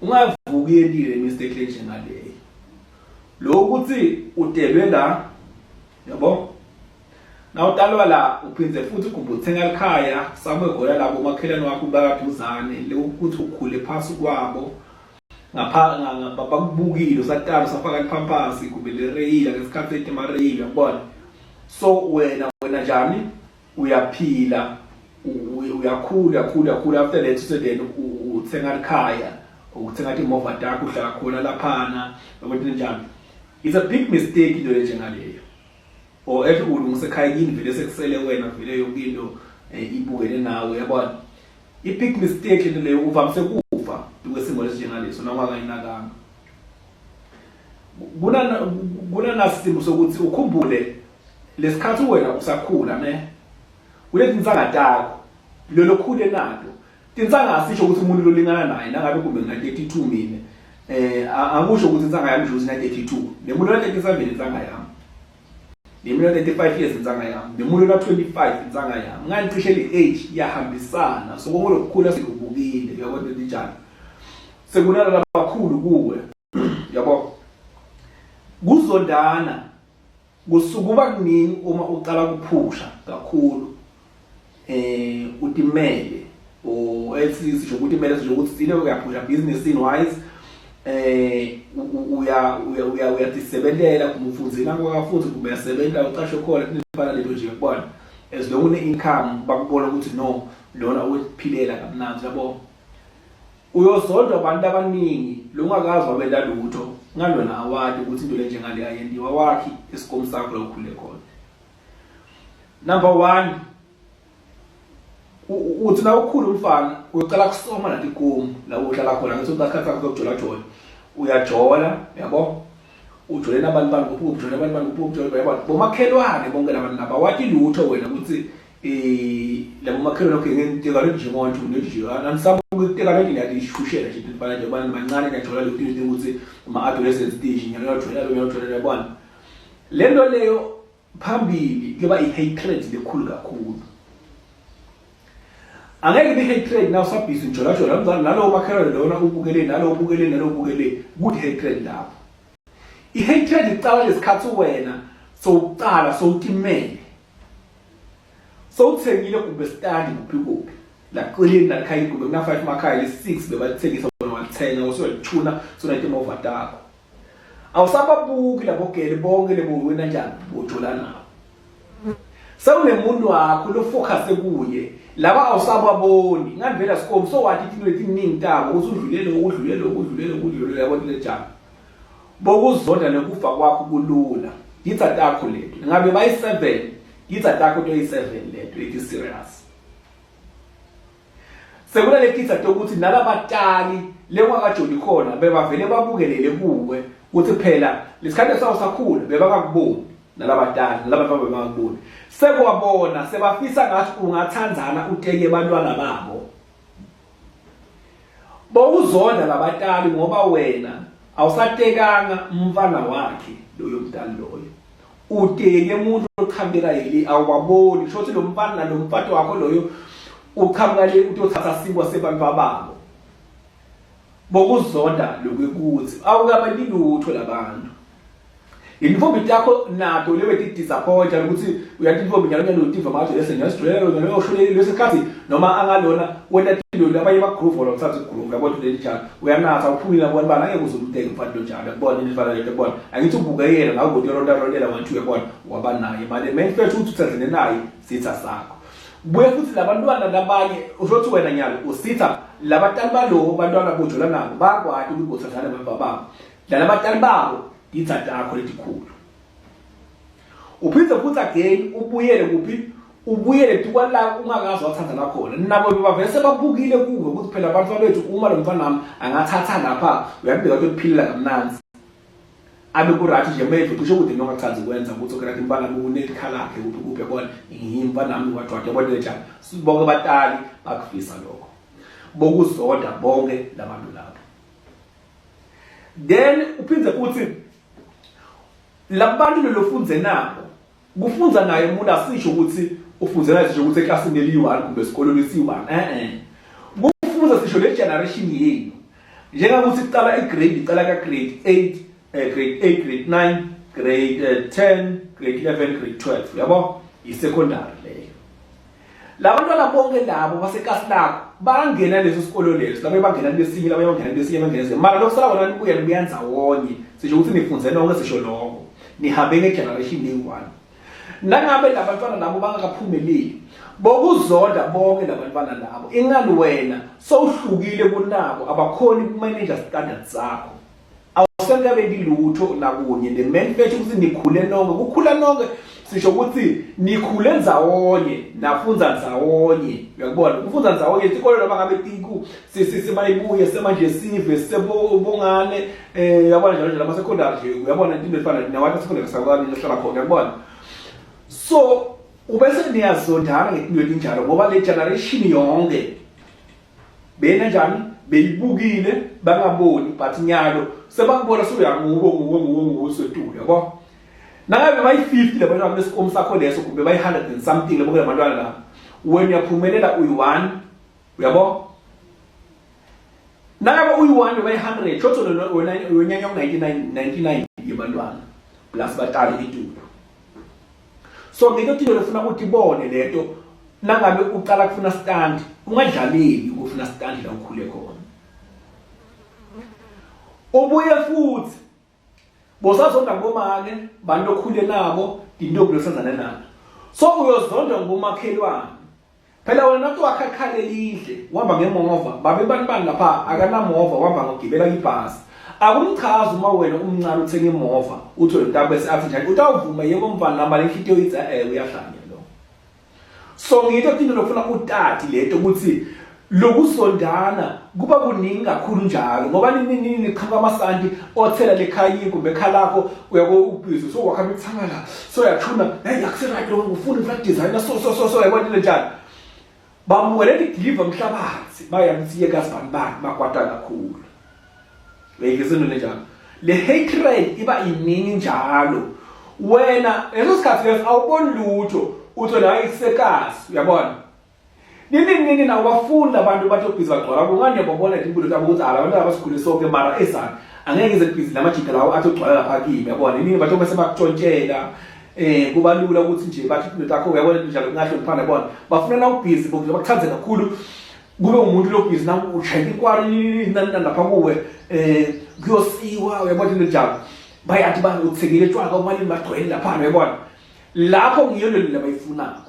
Ungavuki yentile mistake lenjengaleyo. Lokuthi udelwe la, yabo, nawutalwa la uphinde futhi ugubhe uthenga likhaya somewhere khona lapho umakhelwane wakho bakaduzane lokuthi ukhule phasi kwabo, ngapha bakubukile usatala usafaka liphampasi kumbe lereyila ngesikhathi ethi amareyila, uyakubona. So wena njani uyaphila, uyakhula, uyakhula, uyakhula. After that so then uthenga likhaya, uthenga timova takho, uhlala khona laphana ukuthi njani. It's a big mistake into lenjengaleyo, or ethi ulungise ekhaya kini vele sekusele wena vele yonke into ibukene nawe, uyabona. I-big mistake lento leyo, uvamise kufa kwesimo lesinjengaleso noma ungakayinakanga. Kunanasimo sokuthi ukhumbule lesikhathi wena usakhula ne kuletintsanga takho lelo khule nato tintsanga. Asisho ukuthi umuntu lolingana naye nangabe kumbe ngina 32 mina, akusho ukuthi insanga yami nje na 32, nemuntu la 37 insanga yami, nemuntu la 35 years insanga yami, nemuntu la 25 insanga yami. Ngani cishe le age iyahambisana, so konke lokukhula sikubukile, uyabona into njalo sekunala labakhulu kuwe, yabo. Kuzondana kusukuba kuningi uma uqala kuphusha kakhulu, utimele or ethi sisho ukuthi imele, sisho ukuthi sile uyaphusha business in wise, uya uya uya uyatisebentela kuma ufundzela kwakafuthi kumbe uyasebenza uqashwe khona kunefana lento nje, yakubona. As long une income bakubona ukuthi no, lona uyiphilela kamnandi, yabo. Uyozondwa abantu abaningi longakazi wabela lutho ngalona, awadi ukuthi into lenjengale ayendiwa wakhi esikomo sakho la ukhule khona. Number 1, uthi na ukhula umfana uyocala kusoma nathi ikomu la uhlala khona, ngithi usikhathi sakho sokujola jola, uyajola, yabo. Ujole nabantu bani kuphi, ujole nabantu bani kuphi, ujole, yabo, bomakhelwane bonke labantu laba wathi lutho wena ukuthi labo makhelwane. Okay, ngenteka nje ngonje nje anisaba ukuteka lento ngiyalishushela nje mfana nje bani bancane ngiyajola lokhu into ukuthi ama adolescent stage ngiyajola lo ngiyajola, yabona lento leyo. Phambili kuyoba i-hatred lekhulu kakhulu. Angeke ibe hatred na usabhizi ujolajola mzali nalowo makhelwane lona ubukele nalowo ubukele nalowo ubukele kuthi hatred lapho. I-hatred icala lesikhathi wena sowucala sowutimele, sowuthengile kumbe standi kuphi kuphi laceleni lakhaya kumbe kuna 5 makhaya le 6 bebalithengisa, wena walithenga, usuyalithuna sonatimova takho, awusababuki labo gele bonke lebo wena njani bojola nabo, sewunemuntu wakho lo focus kuye, laba awusababoni. Ngani vela sikomo so wathi into letiningi tabo ukuthi udlule lo, udlule lo, udlule lo, udlule lo, yabo le jam. Bokuzonda nekufa kwakho kulula yitsa takho lento ngabe bayi-7, yitsa takho to yi-7 lento it is serious. Sekunale titsa tokuthi nalabatali lewakajoli khona bebavele babukelele kuwe ukuthi phela lesikhathi sawo sakhula bebangakuboni nalabatali nalabantu bebangakuboni, sekwabona sebafisa ngathi ungathandzana uteke bantwana babo. Bowuzonda labatali ngoba wena awusatekanga umfana wakhe loyo mntali loyo, uteke umuntu oqhamukela yeli awubaboni. Kusho ukuthi lo mfana nalo mfati wakho loyo uqhamuka le utothatha sinkwa sebantu babo. Bokuzonda lokwekuthi awukabali lutho labantu. Intombi takho nato lewe ti disappoint ukuthi uyathi intombi nyalo nyalo utiva manje lese ngiyasijwayela lona leyo leso sikhathi noma angalona wena tilo labanye ba groove wona uthatha groove, yabo, leli njalo uyanatha uphumile yabona bana angeke uze umteke umfana lo njalo, yabona into efana lento, yabona. Angithi ubuke yena ngawe ngokuyoronta rontela 1 2, yabona, waba naye manje main fact ukuthi uthathene naye sitha sakho. Buye futhi labantwana labanye usho wena nyalo usitha labatali balowo bantwana bojola nabo bakwati ukuthi bothathana baba lalabatali babo titsa takho letikhulu. Uphinde futhi again ubuyele kuphi, ubuyele tukwala ungakazi wathatha la khona nabo bavese babukile kuwe ukuthi phela abantu bethu uma lo mfana wami angathatha lapha uyabheka ukuthi uphilela kamnandzi abe ku-right nje manje cishe ukuthi noma chaza ukwenza ukuthi okay right umfana unekhala lakhe kuphi kuphi, yabona, ngimfana nami wadwa, yabona njalo. Bonke batali bakufisa lokho, bokuzonda bonke labantu labo. Then uphinde futhi labantu lolofundze nabo, kufunza naye umuntu asisho ukuthi ufundzela sisho ukuthi eklasini eliyi-1 kumbe esikolweni esiyi-1, eh-eh, kufunza sisho le generation yenu. Njengokuthi kuqala igrade iqala ka grade 8, grade 8, grade 9, grade 10, grade 11, grade 12, yabo, i-secondary leyo. Labantwana bonke labo basekasi lakho bangena leso sikolo leso, labo bangena lesinye, labo bangena lesinye, bangena lesinye, mara lokusala kona nibuya nibuya ndzawonye. Sisho ukuthi nifunze nonke, sisho lokho nihambe ngegeneration leyi-one. Nangabe labantwana labo bangakaphumeleli, bokuzonda bonke labantwana labo. Ingani wena sowuhlukile kunabo, abakhoni ukumanage standards zakho, awusenkabeki lutho nakunye. The main fact ukuthi nikhule nonke, kukhula nonke sisho ukuthi nikhule ndzawonye, nafunza ndzawonye, uyakubona kufunza ndzawonye isikole noma ngabe tiku simayibuye semanje sive sebongane, uyabona, njalo njalo ama secondary nje, uyabona into efana nawathi secondary sakwami ngihlala khona, uyakubona. So ubese niyazondana ngetinto etinjalo ngoba le generation yonke bena njani beyibukile bangaboni, but nyalo sebakubona suyangubo nguwe nguwe nguwe setulu, yabo. Nangabe bayi-50 labantwana besikomo sakho leso, kumbe bayi-100 and something labo labantwana labo, wena uyaphumelela uyi-1, uyabo. Nangabe uyi-1 bayi-100, shotho wena wenyanya ku-99 99 yebantwana plus batali itulo. So ngento tinto lefuna ukuthi ibone lento, nangabe uqala kufuna stand, ungadlaleli ukufuna stand la ukhule khona. Ubuye futhi bosazonda ngomake bantu okhule nabo, intombi losazana nabo, so uyozondwa ngomakhelwane. Phela wena nathi wakhakhale lihle uhamba ngemova, babe bani bani lapha akanamova, uhamba ngogibela ibhasi. Akumchazi uma wena umncane uthenga imova, uthole mntangu bese athi njani, utawuvuma yebo mfana noma le nhliziyo ithi uyahlanya lo. So ngito tinto lofuna utati lento ukuthi lokusondana kuba kuningi kakhulu njalo ngoba nini niqhamuka amasanti othela lekhaya kumbe ekhaya lakho, uyabo, ubhizi so wakha imithangala, so yachuna, hey, akuse right lo, ngifuna ngifuna designer, so so so so yabona into njalo. Bamukele ideliver umhlabathi, bayamthiye kasibani bani bakwata kakhulu, uyayikizini njalo le hatred iba iningi njalo. Wena leso sikhathi leso awuboni lutho, uthi la isekasi, uyabona, nini nini nawabafuni abantu bathi obhizi bagcwala kungani, uyababona impilo zabo ukuthi ala abantu abasikhule sonke, mara ezani angeke ngize kubhizi lamajida lawo athi ogcwala lapha kimi, uyabona, nini bathi bese bakutshontshela, kuba lula ukuthi nje bathi into zakho, uyabona, njalo kungahloniphana, uyabona. Bafuna na ubhizi bokuze bakuthanze kakhulu, kube umuntu lo bhizi na ushayela inkwari nani lapha kuwe, kuyosiwa, uyabona into njalo, bayathi ba uthengile tshwala kwamalini, bagcwele lapha, uyabona, lapho ngiyo le labayifunako.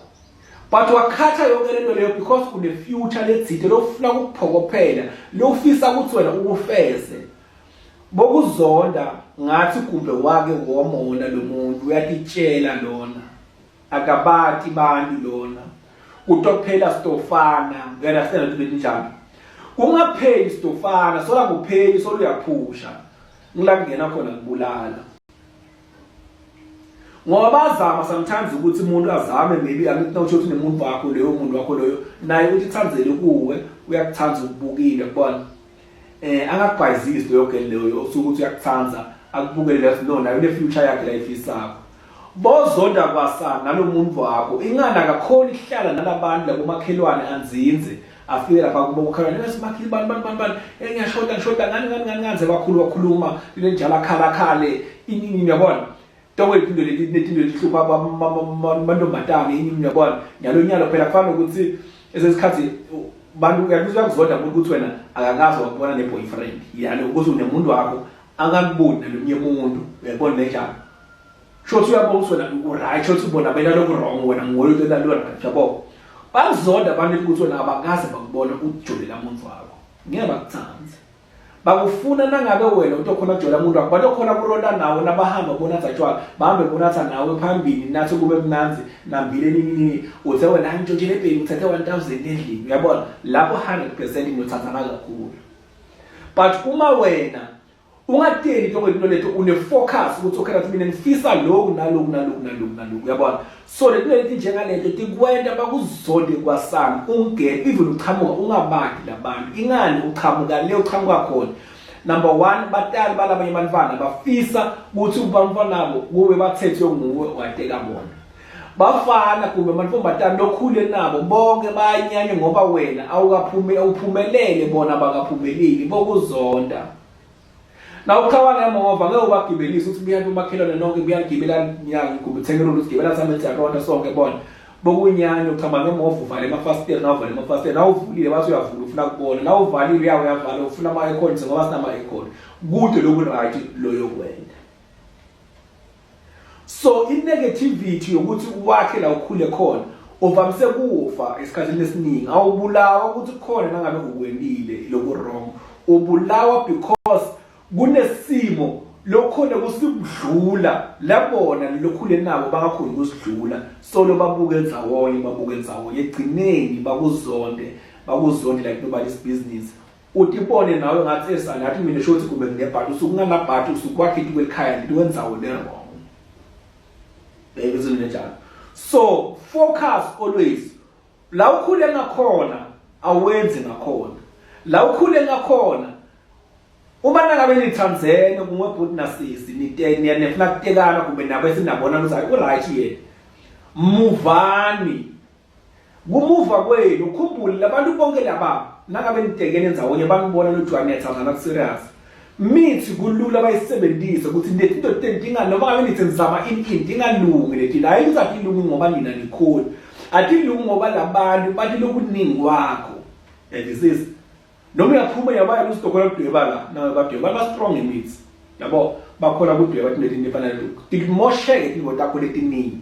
But wakhatha yonke lento leyo because une future letsite lofuna ukuphokophela, lofisa ukuthi wena ukufeze. Bokuzonda ngathi kumbe wake womona lo muntu, uyatitshela lona akabati bantu lona kutophela stofana, uyaunderstand into njalo. Kungapheli stofana, sola kupheli, sola uyaphusha ngila kungena khona kubulala ngoba bazama sometimes ukuthi umuntu azame, maybe angithi nawusho ukuthi nemuntu wakho leyo, muntu wakho loyo naye uthi thandzele kuwe, uyakuthanda ukubukile, kubona, angakubhayizisi leyo girl leyo osuke ukuthi uyakuthanda, akubukele leyo, no, nayo une future yakhe la ifisako. Bozonda kwasa nalomuntu wakho, ingani akakhoni ukuhlala nalabantu labomakhelwane, anzinze afike lapha kubo makhelwane esimakhile bani bani bani bani, ngiyashoda ngishoda ngani ngani ngani ngani bakhulu bakhuluma ile njalo, akhala khale inini, uyabona, tonke izinto leti netinto letihlupha amantombazane inini, uyabona, nyalo nyalo. Phela kufana nokuthi esesikhathi bantu uyakuzonda umuntu ukuthi wena akakazi wakubona ne-boyfriend yalo, ukuthi unemuntu wakho akakuboni nalomunye umuntu, uyabona lenjalo. Shothi uyabona ukuthi wena u-right, shothi ubona bena lokhu wrong, wena nguwe lo lo right, yabo. Bakuzonda abantu ukuthi wena abakaze bakubona ujolela umuntu wakho, ngeke bakuthande. Bakufuna nangabe wena utokhona kujola umuntu wakho, batokhona kuronda nawe nabahamba bonatha tshwala, bahambe bonatha nawe phambili, nathi kube mnanzi nambile nini nini, uthe wena angitshontshele ebheki uthathe 1000 endlini, uyabona, lapho 100% ngiyothathana kakhulu. But uma wena ungateli into into lethu, une-focus ukuthi okay, nathi mina ngifisa lokhu naloku naloku naloku naloku, uyabona. So lento leti njengalento tikwenta bakuzonde kwasami, ungene even uchamuka ungabaki labantu, ingani uchamuka le uchamuka khona. Number 1, batali balabanye abantwana bafisa ukuthi ubantwana babo kube bathethwe nguwe wateka bona. Bafana kumbe amantombazane lokhule nabo bonke bayanyanya ngoba wena awukaphumi awuphumelele bona bakaphumeleli bokuzonda. Na uqhawa ngemova ngeke ubagibelise ukuthi buyani umakhelwane nonke buyagibela nyanga kumbe uthengele ukuthi gibela sami siyaronda sonke bona. Bokunyanya uchama ngemova uvale amafasitela na uvale amafasitela na uvulile bathi uyavula ufuna kubona na uvalile uyawe uyavala ufuna ama aircon ngoba sinama aircon. Kude lokhu right loyo kwenda. So i-negativity yokuthi wakhe la ukhule khona uvamise kufa esikhathini esiningi awubulawa ukuthi khona nangabe ukwendile lokhu wrong ubulawa because kunesimo lokhona kusidlula labona lokhule nabo bangakhoni ukusidlula solo babuke ndzawonye babuke ndzawonye egcineni bakuzonde bakuzonde like nobody's business utibone nawe ngathi esanathi mina shothi kumbe nginebhadi usuke unganabhadi usuke kwakhe into kwelikhaya lento wenzawo le wrong bheka izinto njalo so focus always la ukhule ngakhona awenzi ngakhona la ukhule ngakhona uma nangabe nithandzene kungwebhuti nasisi nifuna kutekana kumbe nabo esinabona ukuthi hayi uright yena muvani Kumuva kwenu ukhumbule labantu bonke laba nangabe nitekene ndzawonye banibona ukuthi niyathandana ku serious. Mithi kulula bayisebenzise ukuthi letinto tinga noma ngabe nithi nizama ini ini tingalungi leti la ukuthi atilungi ngoba nina nikhona. Atilungi ngoba labantu bathi lokuningi kwakho. Yadisisa. Noma uyaphuma uyabaya usitokela kudweba la nawe badweba ba strong imithi. Yabo bakhona kudweba into leti efana nalokhu. Timosheke tinto takho letiningi.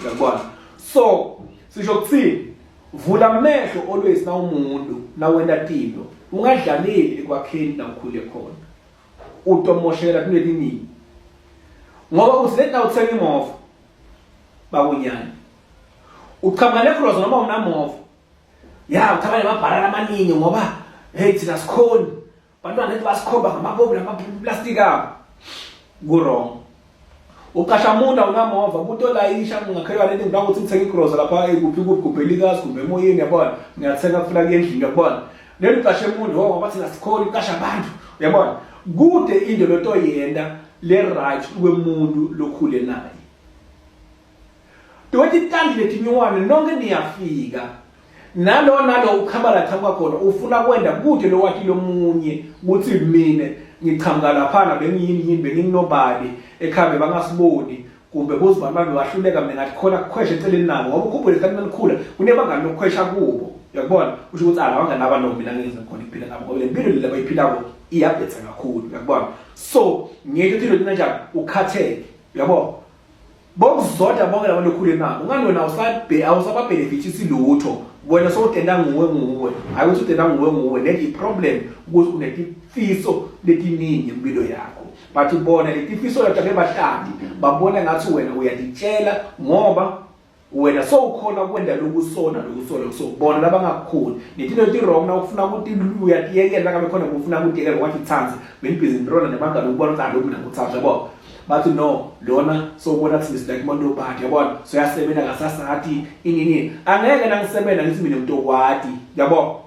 Uyakubona? So sisho kuthini? Vula amehlo always na umuntu na wena tinto. Ungadlaleli ekwakheni la ukhule khona. Utomoshela kuletiningi. Ngoba uthi lethi nawuthenga imoto bakunyanya. Uqhamuka necross noma unamovo. Ya uthabane amabhalala amaningi ngoba hey thina sikhoni. Bantwana lethu basikhomba ngamabomu namaplastic abo. Ku wrong. Uqasha umuntu awunamova umuntu olayisha ngakhelwa lento ngibanga ukuthi ngithenge igroza lapha kuphi kuphi kubhelikazi kumbe emoyeni yabona ngiyathenga kufuna kuye endlini yabona lelo uqashe umuntu oh ngoba thina sikhona uqasha abantu uyabona kude into loto yenda le right kwemuntu lokhule naye Dothi tandi letinyuwane nonke niyafika nalo nalo ukhamba la qhamuka khona ufuna kwenda kude lowati lomunye ukuthi mina ngiqhamuka laphana bengiyini yini benginobani ekhaya bangasiboni kumbe bozibani bami wahluleka mina ngathi khona kukhwesha eceleni nabo ngoba ukhumbule isikhathi nanikhula kunebangani lokukhwesha kubo uyakubona usho ukuthi ala bangani laba no mina ngenza khona iphila nabo ngoba le mpilo le abayiphilako iyabhetha kakhulu uyakubona so ngeke uthi lo njani ukhathele uyabo Bokuzonda bonke laba lokhule nabo. Ungani wena awusabhe awusababenefitisi lutho. Wena sowutenda nguwe nguwe. Hayi ukuthi utenda nguwe nguwe. Let i-problem ukuthi unetifiso letiningi empilo yakho. But bona letifiso lakho bahlali babona ngathi wena uyatitshela ngoba wena sowukhona kwenda lokusona lokusona so bona labangakukhoni netinto leti wrong na ufuna ukuthi uyatiyekela ngabe khona ufuna ukutiyekela ngoba ithanda benibhizi nirona nebangani ukubona ukuthi aloku mina ngikuthanda yabo bathi no lona sowubona kuthi like umuntu obhadi yabona so yasebenza ngasasati inini angeke nangisebenza ngithi mina umuntu okwati yabo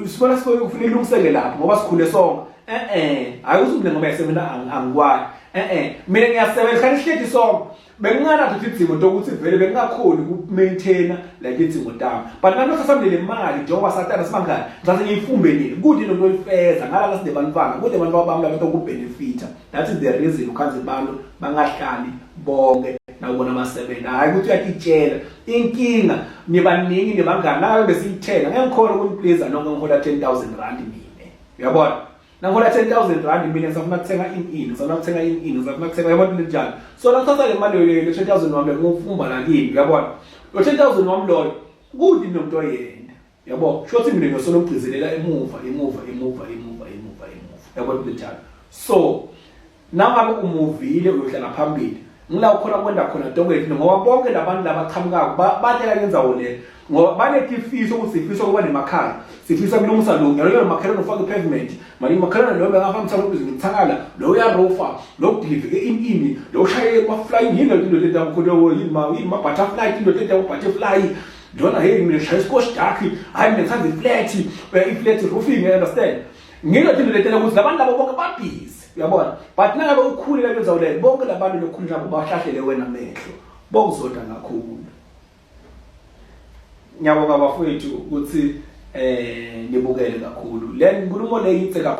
sibona sifuna ufuna ilungiseke lapho ngoba sikhule sonke eh eh hayi ukuthi mina ngoba yasebenza angikwati eh eh mina ngiyasebenza kanti sihleti sonke benginganazo idzingo tokuthi vele bengingakhoni uku-maintaina like idzingo tami but nalokho samile le mali njengoba satana sibangani ngithathe ngiyifumbe nini kude into oyifeza ngalala sinebantwana kude abantu bami laba tokubenefita that is the reason ukhanze abantu bangahlali bonke nawubona abasebenza hayi ukuthi uyatitshela inkinga nibaningi nibangani nawe besiyithenga ngeke ngikhona ukunipliza nonke ngihola 10000 rand mina uyabona Nangihola 10000 rand mina ngisafuna kuthenga ini ini ngisafuna kuthenga ini ini ngisafuna kuthenga yabona into enjalo so la ngithatha le mali leyo le 10000 wami ngifumba la kini uyabona lo 10000 wami loyo kude nomuntu oyena yabo shothi mina ngiyosolo ngigcizelela emuva emuva emuva emuva emuva emuva yabona into enjalo so nangabe umuvile uyohlala phambili ngila ukhona kwenda khona tonke ngoba bonke labantu labaqhamukako batela ngendzawo le ngoba banetifiso ukuthi sifisa ukuba nemakhaya sifisa kulungisa lo ngiyalo makhelwane ufaka i-pavement manje makhelwane lo bengafaka mthamo ngithakala lo uyarofa lo kudiliveke ini ini lo ushaye ama-flying yini into lento yakukhona yini ma yini ma-butterfly into lento yaku-butterfly lona hey mina ngishaya i-squash duck hayi mina ngithanda i-flat i-flat roofing you understand ngilo into letela ukuthi labantu labo bonke babhizi uyabona but nangabe ukhulile kwenzawo leyo bonke labantu lokhulile nabo bahlahlele wena amehlo bokuzonda kakhulu. Ngiyabonga bafowethu ukuthi nibukele kakhulu le nkulumo le yithe kakhulu.